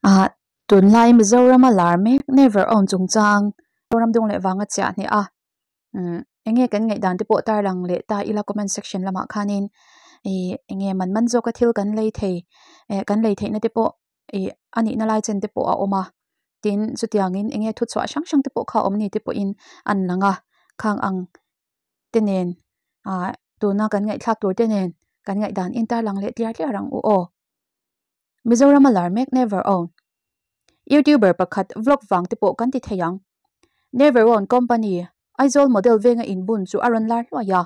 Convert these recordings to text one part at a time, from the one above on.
Ah tunlai Mizorama lar mek Never Own chungchang Zoram dung leh vanga chiah hneh a umm enge kan ngaihdan te pawh tarlang leh ta ila comment section lamah khanin ih enge man man zawka thil kan lei thei eh kan lei theihna te pawh ih a nihna lai chen te pawh a awm a tin chutiangin enge thuchhuah hrang hrang te pawh kha a awm ni te pawhin an lang a khang ang te nen ah tuna kan ngaihthlak tur te nen kan ngaihdan in tarlang leh tliar tliar ang u aw. Mizoram a lar mek Never Own Youtuber pakhat vlog vang te pawh kan ti thei ang. Never Own company Aizawl model venga inbun chu a rawn lar hluai a.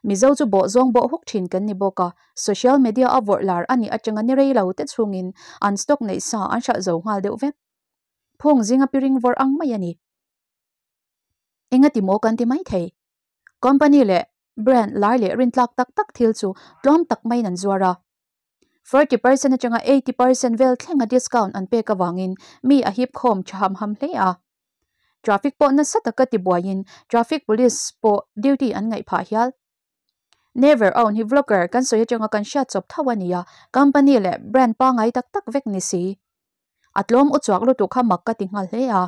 Mizo chu bawh zawng bawh huk thin kan ni bawk a, social media a vawrh lar a nih atanga ni rei lo te chhungin an stock neih sa an hralh zo nghal deuh vek. Phung zinga piring vawrh ang mai a ni. Engati maw kan ti mai thei? Company leh brand lar leh rintlak tak tak thil chu tlawm tak maiin an zuar a. 40% atanga 80% vel thlenga discount an pek avangin mi a hip khawm tha ham ham hle a. Traffic pawh nasa taka tibuaiin traffic police pawh duty an ngaih phah hial. Never Own hi vlogger kan sawi atanga kan hriat chawp tho a nia, company leh brand pangai tak tak vek ni si. A tlawm uchuak lutuk kha mak ka ti nghal hle a.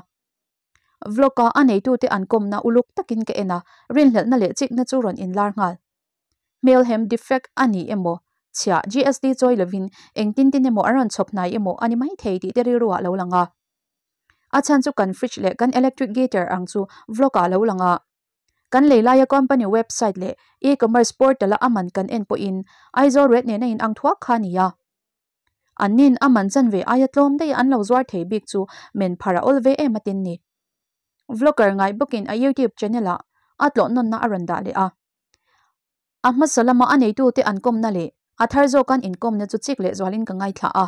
Vlog-a a neitute an kawmna uluk takin ka en a, rinhlelhna leh chikna chu rawn inlar nghal. Hmelhem defect a ni emaw, chhia GST chawi lovin engtin tin emaw an rawn chhawp hnai emaw a ni maithei tih te rilru ah lo lang a. A chhan chu kan fridge leh kan electric geater ang chu vlog-ah lo lang a. Kan lei laia company website leh e-commerce portal-a a man kan en pawhin Aizawl rate nena inang thuak kha a ni a. An nin a man chan ve aia tlawm daih an lo zuar thei bik chu men phar a awl ve em atin ni. Vlogger ngai bawkin a YouTube channel ah a tlawh nawnna a rawn dah leh a. A hmasa lama a neitute an kawmna leh a thar zawk an inkawmna chu chik leh zualin ka ngaithla a.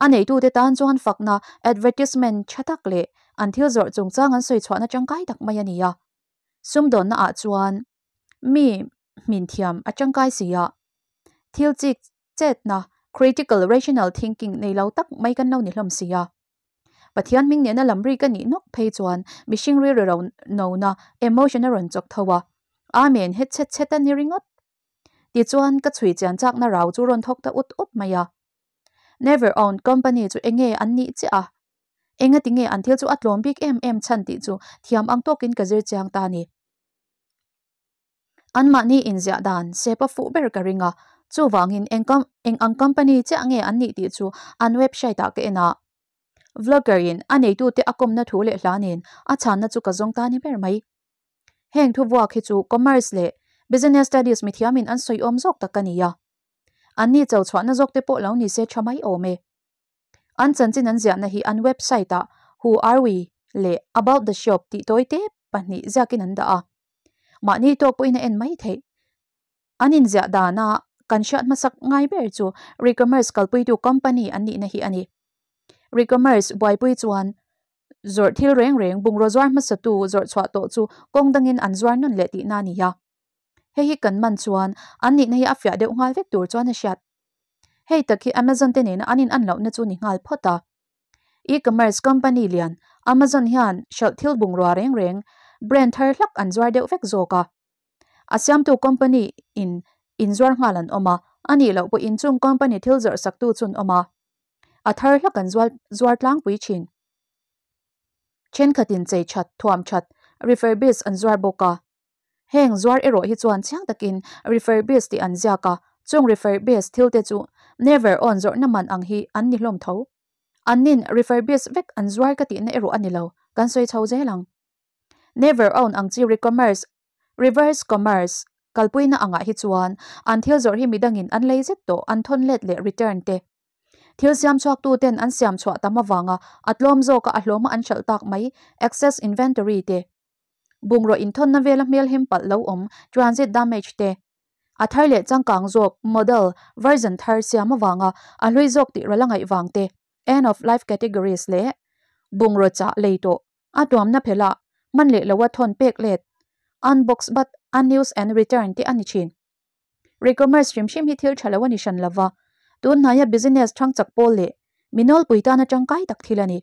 A neitute tan chuan fakna advertisement tha tak leh an thil zawrh chungchang an sawi chhuahna tangkai tak mai a ni a. Sumdawnna ah chuan mi hmin thiam a tangkai si a. Thil chik Chetna, critical rational thinking, nei lo tak mai kan lo ni hlawm si a. Pathian hming nena lam ri ka nih nawk phei chuan mihring rilru ro nona, emotion, a rawn chawk tho a. Amen het chhet chhet a ni ringawt. Tichuan ka chhui chian chakna rau chu rawn thawk ta ut ut mai a. Never owned company chu enge an nih chiah a? Engati nge an thil chu a tlawm bik em em chhan tih chu thiam ang tawkin ka zir chiang ta a ni. Anmahni inziah dan sep a fuh ber ka ring a, chuvangin eng eng ang company chiah nge an nih tih chu an website ah ka en a. Vlogger in a neitute a kawmna thu leh hla nen a chhanna chu ka zawng ta ni ber mai. Heng thu vuak hi chu Commerce leh Business Studies mithiamin an sawi awm zawk tak a ni a. Anni cho chhuahna zawk te pawh lo ni se tha mai awm e. An chanchin an ziahna hi an website ah Who are we? leh About the shop tih tawi te pahnih ziakin an dah a. Mahni tawk pawhin a en mai theih. An inziah dana kan hriat hmasak ngai ber chu Recommerce kalpuitu company an nihna hi a ni. Recommerce buaipui chuan zawrh thil reng reng bungraw zuar hmasatu zawrh chhuah tawh chu kawng dangin an zuar nawn leh tihna a ni a. Hei hi kan man chuan an nihna hi a fiah deuh nghal vek tur chuan a hriat. Hei tak hi Amazon te nena an in an lohna chu ni nghal phawt a. E-commerce company lian Amazon hian hralh thil bungrua reng reng brand thar hlak an zuar deuh vek zawk a. A siamtu company in inzuar nghal an awm a, a nih loh pawhin chung company thil zawrh saktu chu an awm a. A thar hlak an zual zuar tlangpui thin. Thenkhatin chei that, thuam that, refurbish an zuar bawk a. Heng zuar erawh hi chuan chiang takin refurbish tih an ziak a, chung refurbish thil te chu never on zawrhna man ang hi an ni hlawm tho. Annin refurbish vek an zuar ka tihna erawh a ni lo, kan sawi chho zel ang. Never own ang chi recommerce, reverse commerce, kalpuina angah hi chuan an thil zawrh hi midangin an lei zet tawh an thawn let leh return te. Thil siam chhuaktu ten an siam chhuah tam avanga a tlawm zawka a hlawma an hralh tak mai excess inventory te. Bungraw inthawnna vela hmel hem palh lo awm, transit damage te, a thar leh changkang zawk, model, version thar siam avanga a hlui zawk tih ral a ngaih vang te, end of life categories leh bungraw chah lei tawh a tuamna phelah hman leh loa thawn pek let, unbox but unused and return te a ni thin. Recommerce hrim hrim hi thil tha lo a ni hran lova, tun hnaia business thangchak pawl leh mi nawlpui tana tangkai tak thil a ni.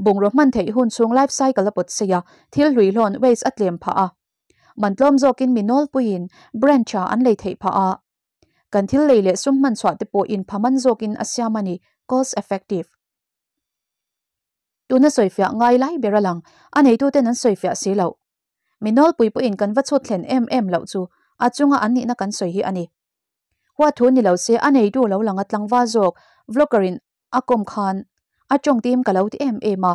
Bungraw hman theih hun chhung life cycle a pawt sei a, thil hluihlawn waste a tlem phah a. Man tlawm zawkin mi nawlpuiin brand tha an lei theih phah a. Kan thil lei leh sum hman chhuah te pawh inpha man zawkin a siam a ni, cost effective. Tuna sawifiah ngai lai ber a lang, a neituten an sawifiah si loh. Mi nawlpui pawhin kan va chhut thlen em em loh chu a chunga an nihna kan sawi hi a ni. Huat thu ni lo se a neitu lo lang a tlangval zawk vlogger in a kawm khan a tawng tim ka lo ti em em a.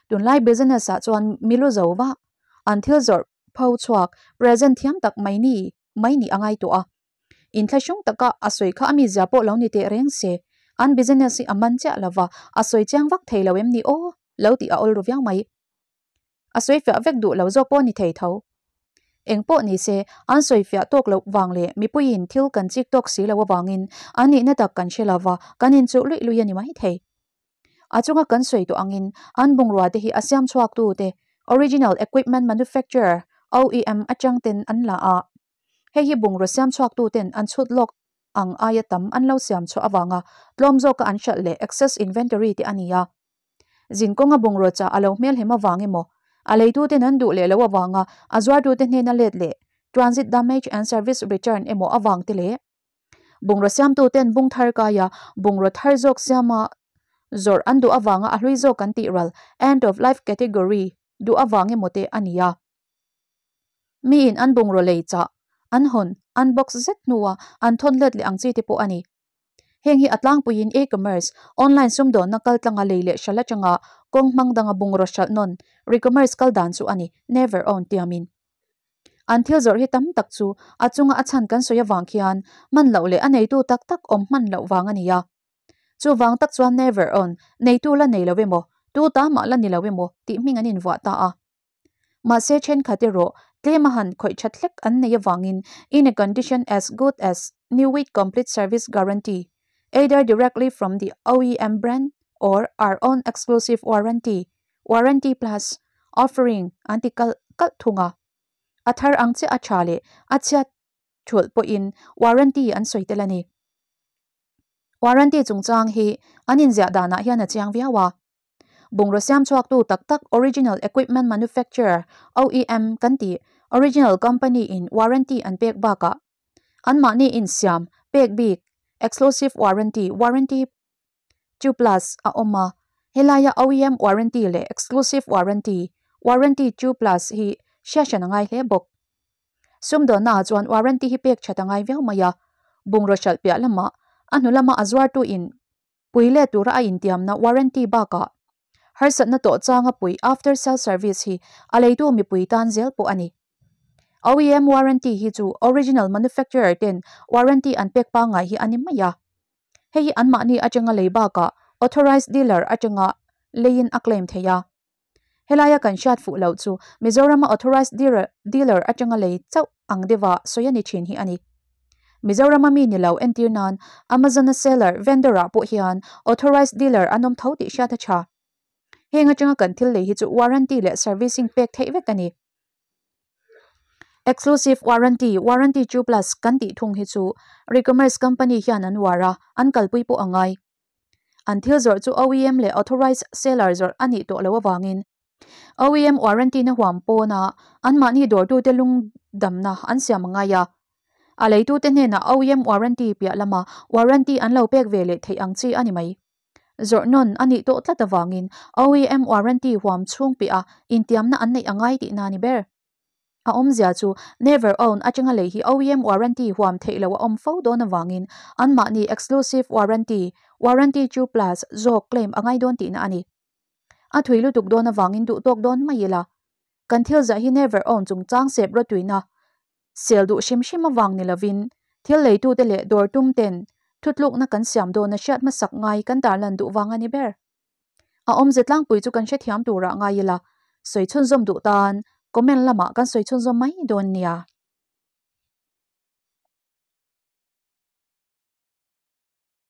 Tunlai business ah chuan mi lu zo va an thil zawrh pho chhuak present thiam tak mai ni mai nih a ngai tawh a. Inthlahrung taka a sawi kha a mizia pawh lo ni teh reng se an business hi a man chiah lova a sawi chiang vak thei lo em ni aw lo tih a awl ru viau mai. A sawifiah vek duh lo zawk pawh ni thei tho. Eng pawh ni se, an sawifiah tawk loh vang leh mipuiin thil kan chik tawk si lo avangin an nihna tak kan hre lo va, kan inchuh luih luih a ni mai thei. A chunga kan sawi tawh angin an bungrua te hi a siam chhuaktute, Original Equipment Manufacturer, OEM, atang ten an la a. Hei hi bungraw siam chhuaktuten an chhut lawk ang aia tam an lo siam chhuah avanga tlawm zawka an hralh leh excess inventory te a ni a. Zinkawnga bungraw chah a lo hmelhem avang emaw, a leituten an duh leh lo avanga a zuartute hnena let leh transit damage and service return emaw avang te leh bungraw siamtuten bung thar kaia bungraw thar zawk siama zawrh an duh avanga a hlui zawk an tih ral end of life category duh avang emaw te a ni a. Miin an bungraw lei chah, an hawn, unbox zet hnua an thawn let leh ang chi te pawh a ni. Heng hi a tlangpuiin e-commerce, online sumdawnna kaltlanga lei leh hralh atanga kawng hmang danga bungraw hralh nawn, re-commerce kal dan chu a ni, never own tiamin. An thil zawrh hi tam tak chu a chunga a chhan kan sawi avang khian hman loh leh a neitu tak tak awm hman loh vang a ni a. Chuvang tak chuan never own, neitu la nei lo emaw, tu ta mah la ni lo emaw tih hming an invuah ta a. Mahse thenkhat erawh tlem a han khawih that hlek an nei avangin in a condition as good as new with complete service guarantee, either directly from the OEM brand or our own exclusive warranty, Warranty Plus, offering an ti kalh kalh thung a. A thar ang chiah a tha leh a chhiat thulh pawhin warranty an sawi tel a ni. Warranty chungchang hi an inziah danah hian a chiang viau a. Bungraw siam chhuaktu tak tak Original Equipment Manufacturer, OEM, kan tih, original company in warranty an pek bakah anmahni insiam pek bik Exclusive Warranty, Warranty 2 Plus, a awm a. Helaia OEM warranty leh Exclusive Warranty, Warranty 2 Plus, hi hriathran a ngai hle bawk. Sumdawnnaah chuan warranty hi pek that a ngai viau mai a, bungraw hralh piah lamah a hnu lama a zuartu in Pui leh tura a intiamna warranty bakah harsatna tawh changa pui after sale service hi a leitu mipui tan zel pawh a ni. OEM warranty hi chu original manufacturer ten warranty an pek pangngai hi a ni mai a. Hei hi anmahni atanga lei bakah authorized dealer atanga leiin a claim thei a. Helaia kan hriat fuh loh chu Mizorama authorized dealer atanga lei chauh ang deuha sawi a ni thin hi a ni. Mizorama mi ni lo entir nan Amazon-a seller, vendor-ah pawh hian authorized dealer an awm tho tih hriat a tha. Heng atanga kan thil lei hi chu warranty leh servicing pek theih vek a ni. Exclusive warranty, warranty 2 plus, kan tih thung hi chu re-commerce company hian an uar a, an kalpui pawh a ngai. An thil zawrh chu OEM leh Authorized Seller zawrh a nih tawh loh avangin OEM warranty na huam pawna anmahni dawrtute lungdamna an siam a ngai a. A leitute hnenah OEM warranty piah lama warranty an lo pek ve leh theih ang chi a ni mai. Zawrh nawn a nih tawh tlat avangin OEM warranty huam chhung piah a intiamna an neih a ngai tihna a ni ber. A awmzia chu Never Own atanga lei hi OEM warranty huam theih loh a awm fo dawn avangin anmahni exclusive warranty, warranty 2 plus, zawk claim a ngai dawn tihna a ni. A thui lutuk dawn avangin duh tawk dawn mai ila. Kan thil zah hi Never Own chungchang sep rawtuina sel duh hrim hrim avang ni lovin thil leitute leh dawr tum ten thutlukna kan siam dawna hriat hmasak ngai kan tarlan duh vang a ni ber. A awmze tlangpui chu kan hrethiam turah ngai ila, sawi chhunzawm duh tan comment lamah kan sawi chhunzawm mai dawn nia.